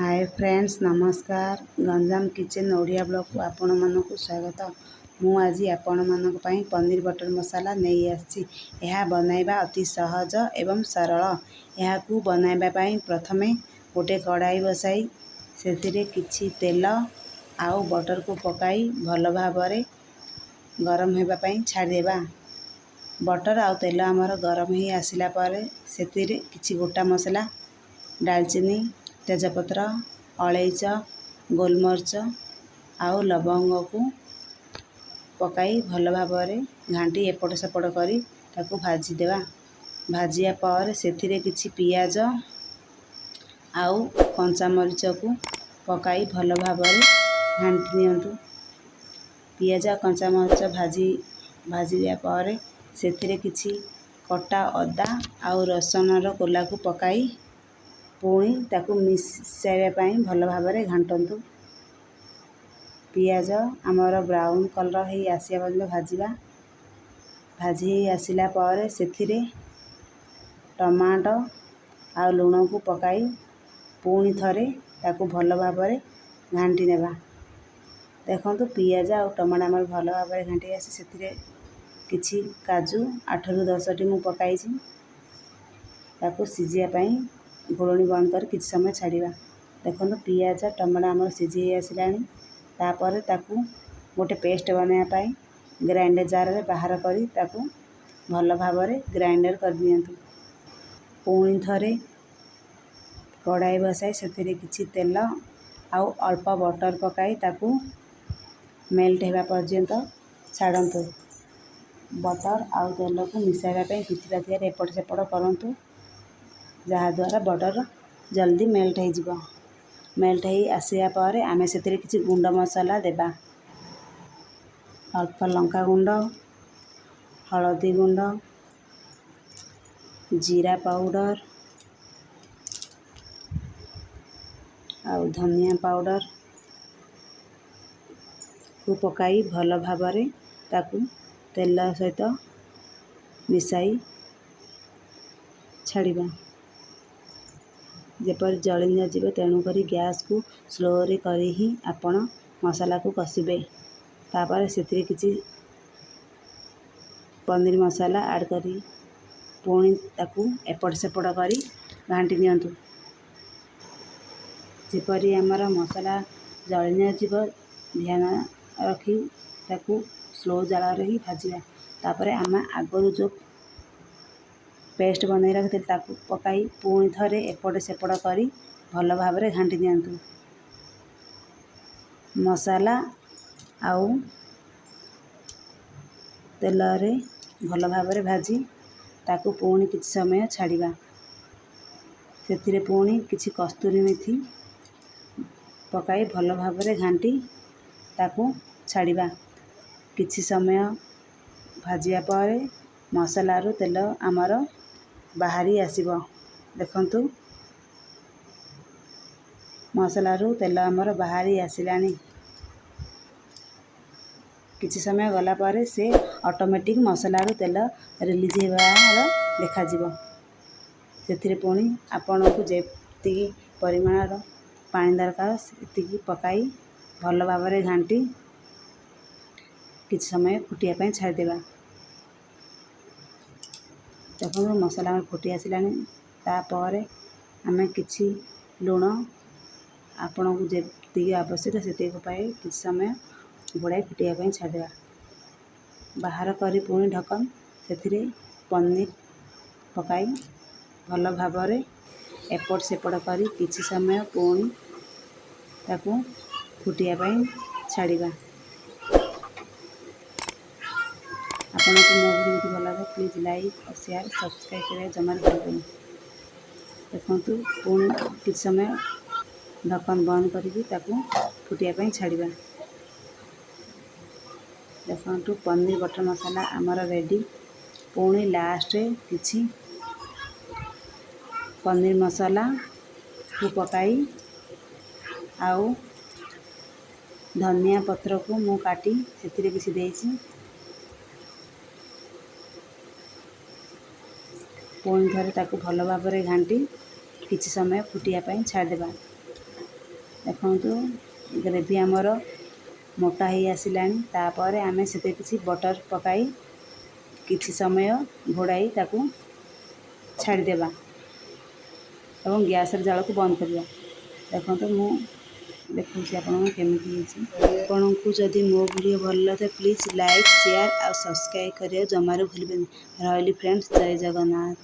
ହାଏ friends, ନମସ୍କାର। Ganjam kitchen Odia ବ୍ଲଗ୍କୁ ଆପଣମାନଙ୍କୁ ସ୍ୱାଗତ। ମୁଁ ଆଜି ଆପଣମାନଙ୍କ ପାଇଁ ପନିର ବଟର ମସାଲା ନେଇ ଆସିଛି। ଏହା ବନାଇବା ଅତି ସହଜ ଏବଂ ସରଳ। ଏହାକୁ ବନାଇବା ପାଇଁ ପ୍ରଥମେ ଗୋଟେ କଢ଼ାଇ ବସାଇ ସେଥିରେ କିଛି ତେଲ ଆଉ ବଟରକୁ ପକାଇ ଭଲ ଭାବରେ ଗରମ ହେବା ପାଇଁ ଛାଡ଼ିଦେବା। ବଟର ଆଉ ତେଲ ଆମର ଗରମ ହେଇ ଆସିଲା ପରେ ସେଥିରେ କିଛି ଗୋଟା ମସଲା, ଡାଲଚିନି, ତେଜପତ୍ର, ଅଳେଇଚ, ଗୋଲମରିଚ ଆଉ ଲବଙ୍ଗକୁ ପକାଇ ଭଲ ଭାବରେ ଘାଣ୍ଟି ଏପଟ ସେପଟ କରି ତାକୁ ଭାଜିଦେବା। ଭାଜିବା ପରେ ସେଥିରେ କିଛି ପିଆଜ ଆଉ କଞ୍ଚାମରିଚକୁ ପକାଇ ଭଲ ଭାବରେ ଘାଣ୍ଟି ନିଅନ୍ତୁ। ପିଆଜ, କଞ୍ଚାମରିଚ ଭାଜିବା ପରେ ସେଥିରେ କିଛି କଟା ଅଦା ଆଉ ରସୁଣର କୋଲାକୁ ପକାଇ ପୁଣି ତାକୁ ମିଶାଇବା ପାଇଁ ଭଲ ଭାବରେ ଘାଣ୍ଟନ୍ତୁ। ପିଆଜ ଆମର ବ୍ରାଉନ୍ କଲର୍ ହେଇ ଆସିବା ପର୍ଯ୍ୟନ୍ତ ଭାଜିବା। ଭାଜି ହେଇ ଆସିଲା ପରେ ସେଥିରେ ଟମାଟୋ ଆଉ ଲୁଣକୁ ପକାଇ ପୁଣି ଥରେ ତାକୁ ଭଲ ଭାବରେ ଘାଣ୍ଟି ନେବା। ଦେଖନ୍ତୁ, ପିଆଜ ଆଉ ଟମାଟୋ ଆମର ଭଲ ଭାବରେ ଘାଣ୍ଟି ଆସି ସେଥିରେ କିଛି କାଜୁ 8ରୁ 10ଟି ମୁଁ ପକାଇଛି। ତାକୁ ସିଝିବା ପାଇଁ ଘୋଡ଼ଣୀ ବନ୍ଦ କରି କିଛି ସମୟ ଛାଡ଼ିବା। ଦେଖନ୍ତୁ, ପିଆଜ ଟମାଟୋ ଆମର ସିଝି ହେଇ ଆସିଲାଣି। ତାପରେ ତାକୁ ଗୋଟେ ପେଷ୍ଟ ବନାଇବା ପାଇଁ ଗ୍ରାଇଣ୍ଡର ଜାରରେ ବାହାର କରି ତାକୁ ଭଲ ଭାବରେ ଗ୍ରାଇଣ୍ଡର କରିନିଅନ୍ତୁ। ପୁଣି ଥରେ କଢ଼ାଇ ବସାଇ ସେଥିରେ କିଛି ତେଲ ଆଉ ଅଳ୍ପ ବଟର ପକାଇ ତାକୁ ମେଲ୍ଟ ହେବା ପର୍ଯ୍ୟନ୍ତ ଛାଡ଼ନ୍ତୁ। ବଟର ଆଉ ତେଲକୁ ମିଶାଇବା ପାଇଁ କିଛି ପାତିଆରେ ଏପଟ ସେପଟ କରନ୍ତୁ, ଯାହାଦ୍ୱାରା ବଟର ଜଲ୍ଦି ମେଲ୍ଟ ହେଇଯିବ। ମେଲ୍ଟ ହେଇ ଆସିବା ପରେ ଆମେ ସେଥିରେ କିଛି ଗୁଣ୍ଡ ମସଲା ଦେବା। ଅଳ୍ପ ଲଙ୍କା ଗୁଣ୍ଡ, ହଳଦୀ ଗୁଣ୍ଡ, ଜିରା ପାଉଡ଼ର ଆଉ ଧନିଆ ପାଉଡ଼ରକୁ ପକାଇ ଭଲ ଭାବରେ ତାକୁ ତେଲ ସହିତ ମିଶାଇ ଛାଡ଼ିବା। ଯେପରି ଜଳି ନଯିବ, ତେଣୁକରି ଗ୍ୟାସ୍କୁ ସ୍ଲୋରେ କରି ହିଁ ଆପଣ ମସଲାକୁ କଷିବେ। ତାପରେ ସେଥିରେ କିଛି ପନିର ମସଲା ଆଡ଼୍ କରି ପୁଣି ତାକୁ ଏପଟ ସେପଟ କରି ଘାଣ୍ଟି ନିଅନ୍ତୁ। ଯେପରି ଆମର ମସଲା ଜଳି ନଯିବ, ଧ୍ୟାନ ରଖି ତାକୁ ସ୍ଲୋ ଜାଳରେ ହିଁ ଭାଜିବା। ତାପରେ ଆମେ ଆଗରୁ ଯେଉଁ ପେଷ୍ଟ ବନେଇ ରଖିଥିଲେ, ତାକୁ ପକାଇ ପୁଣି ଥରେ ଏପଟ ସେପଟ କରି ଭଲ ଭାବରେ ଘାଣ୍ଟି ନିଅନ୍ତୁ। ମସଲା ଆଉ ତେଲରେ ଭଲ ଭାବରେ ଭାଜି ତାକୁ ପୁଣି କିଛି ସମୟ ଛାଡ଼ିବା। ସେଥିରେ ପୁଣି କିଛି କସ୍ତୁରୀ ମେଥି ପକାଇ ଭଲ ଭାବରେ ଘାଣ୍ଟି ତାକୁ ଛାଡ଼ିବା। କିଛି ସମୟ ଭାଜିବା ପରେ ମସଲାରୁ ତେଲ ଆମର ବାହାରି ଆସିବ। ଦେଖନ୍ତୁ, ମସଲାରୁ ତେଲ ଆମର ବାହାରି ଆସିଲାଣି। କିଛି ସମୟ ଗଲା ପରେ ସେ ଅଟୋମେଟିକ୍ ମସଲାରୁ ତେଲ ରିଲିଜ୍ ହେବାର ଦେଖାଯିବ। ସେଥିରେ ପୁଣି ଆପଣଙ୍କୁ ଯେତିକି ପରିମାଣର ପାଣି ଦରକାର, ସେତିକି ପକାଇ ଭଲ ଭାବରେ ଘାଣ୍ଟି କିଛି ସମୟ ଫୁଟିବା ପାଇଁ ଛାଡ଼ିଦେବା। ଦେଖନ୍ତୁ, ମସଲା ଆମର ଫୁଟି ଆସିଲାଣି। ତାପରେ ଆମେ କିଛି ଲୁଣ, ଆପଣଙ୍କୁ ଯେତିକି ଆବଶ୍ୟକ ସେତିକି ପକାଇ କିଛି ସମୟ ଘୋଡ଼ାଇ ଫୁଟିବା ପାଇଁ ଛାଡ଼ିଦେବା। ବାହାର କରି ପୁଣି ଢକନ୍ ସେଥିରେ ପନିର ପକାଇ ଭଲ ଭାବରେ ଏପଟ ସେପଟ କରି କିଛି ସମୟ ପୁଣି ତାକୁ ଫୁଟିବା ପାଇଁ ଛାଡ଼ିବା। ଆପଣଙ୍କୁ ମୋ ଭିଡ଼ିଓ ଯଦି ଭଲ ଲାଗେ, ପ୍ଲିଜ୍ ଲାଇକ୍ ଆଉ ସେୟାର, ସବସ୍କ୍ରାଇବ୍ କରିବା ଜମାରୁ ଭୁଲିବେନି। ଦେଖନ୍ତୁ, ପୁଣି କିଛି ସମୟ ଢକନ୍ ବନ୍ଦ କରିକି ତାକୁ ଫୁଟିବା ପାଇଁ ଛାଡ଼ିବା। ଦେଖନ୍ତୁ, ପନିର ବଟର ମସଲା ଆମର ରେଡ଼ି। ପୁଣି ଲାଷ୍ଟରେ କିଛି ପନିର ମସଲାକୁ ପକାଇ ଆଉ ଧନିଆ ପତ୍ରକୁ ମୁଁ କାଟି ସେଥିରେ କିଛି ଦେଇଛି। ପୁଣି ଥରେ ତାକୁ ଭଲ ଭାବରେ ଘାଣ୍ଟି କିଛି ସମୟ ଫୁଟିବା ପାଇଁ ଛାଡ଼ିଦେବା। ଦେଖନ୍ତୁ, ଗ୍ରେଭି ଆମର ମୋଟା ହେଇ ଆସିଲାଣି। ତାପରେ ଆମେ ସେଥିରେ କିଛି ବଟର୍ ପକାଇ କିଛି ସମୟ ଘୋଡ଼ାଇ ତାକୁ ଛାଡ଼ିଦେବା ଏବଂ ଗ୍ୟାସ୍ର ଜାଳକୁ ବନ୍ଦ କରିବା। ଦେଖନ୍ତୁ, ମୁଁ ଦେଖାଉଛି ଆପଣଙ୍କୁ କେମିତି ହେଇଛି। ଆପଣଙ୍କୁ ଯଦି ମୋ ଭିଡ଼ିଓ ଭଲ ଲାଗେ, ପ୍ଲିଜ୍ ଲାଇକ୍, ସେୟାର ଆଉ ସବସ୍କ୍ରାଇବ୍ କରିବାକୁ ଜମାରୁ ଭୁଲିବେନି। ରହିଲି ଫ୍ରେଣ୍ଡସ୍, ଜୟ ଜଗନ୍ନାଥ।